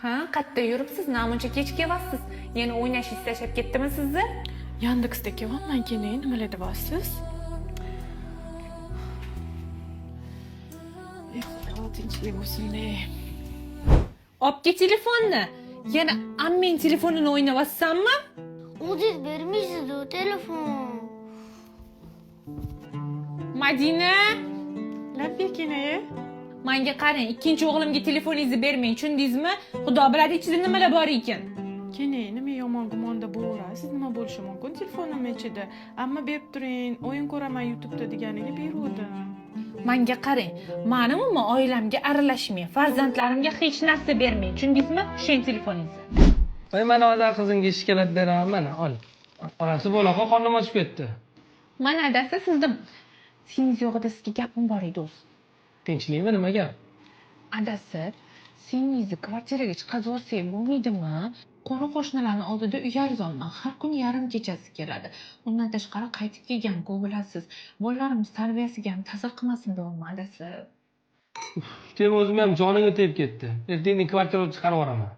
Ha, qayerda yuribsiz? Namuncha kech kelyapsiz? Yana o'ynashingiz tashlab ketdimi sizni? Yandeksda kelyapman, keyin nimalar deyapsiz? Ey Xudo, tinchlik bo'lsin-ey. Olib kel telefonni. Yana ammang telefonini o'ynayapsanmi? O'zingiz bermaysiz u telefon. Madina, Labbay, keyin. Menga qarang, ikkinchi o'g'limga telefoningizni bermang, tushundingizmi? Xudo biladi ichida nimalar bor ekan. Keyin nima yomon gumonda bo'laverasiz? Nima bo'lishi mumkin telefonim ichida? Amma berib turing, o'yin ko'raman YouTube'da deganiga beruvdim. Menga qarang, mani umuman oilamga aralashmang, farzandlarimga hech narsa bermang, tushundingizmi? Tushang telefoningizni. Voy, mana hozir qizimga shokolad beraman, mana ol. Onasi bo'laqa qornim ochib ketdi. Mana adasi sizni singiz yo'g'ida sizga gapim bor edi o'zi. Tinchlikmi, nima gap? Adasi, singingizni kvartiraga chiqazib yuborsak bo'lmaydimi? Qo'ni qo'shnilarni oldida uyalganman. Har kuni yarim kechasi keladi. Undan tashqari qaytib kelgan-ku, bilasiz. Bolalarimiz tarbiyasiga ham ta'sir qilmasin deyapman, adasi. Tem o'zim ham jonimga tegib ketdi. Ertaga kvartiraga chiqarib yuboraman.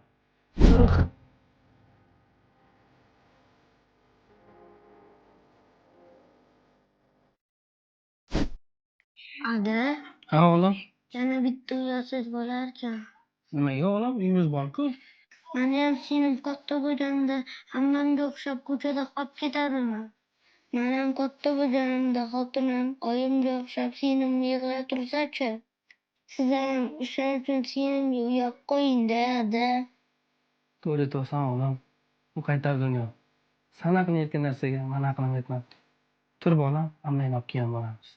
Ada, Ha o'g'lim. yana bitta uyasiz bo'larkan. Nimaga o'g'lim? Uyimiz bor-ku. Mani ham singlim katta bo'lganda hammamga o'xshab ko'chada qolib ketadimi? Men ham katta bo'lganimda xotinim oyimga o'xshab singlim yig'lab tursa-chi? Siz ham o'sha uchun singlimga uy olib qo'ying-da, ada. To'g'ri aytyapsan o'g'lim. Bu qaytar dunyo. San aqling yetgan narsaga mani aqlim yetmabdi. Tur bolam, ammangni olib kelgan bo'lamiz.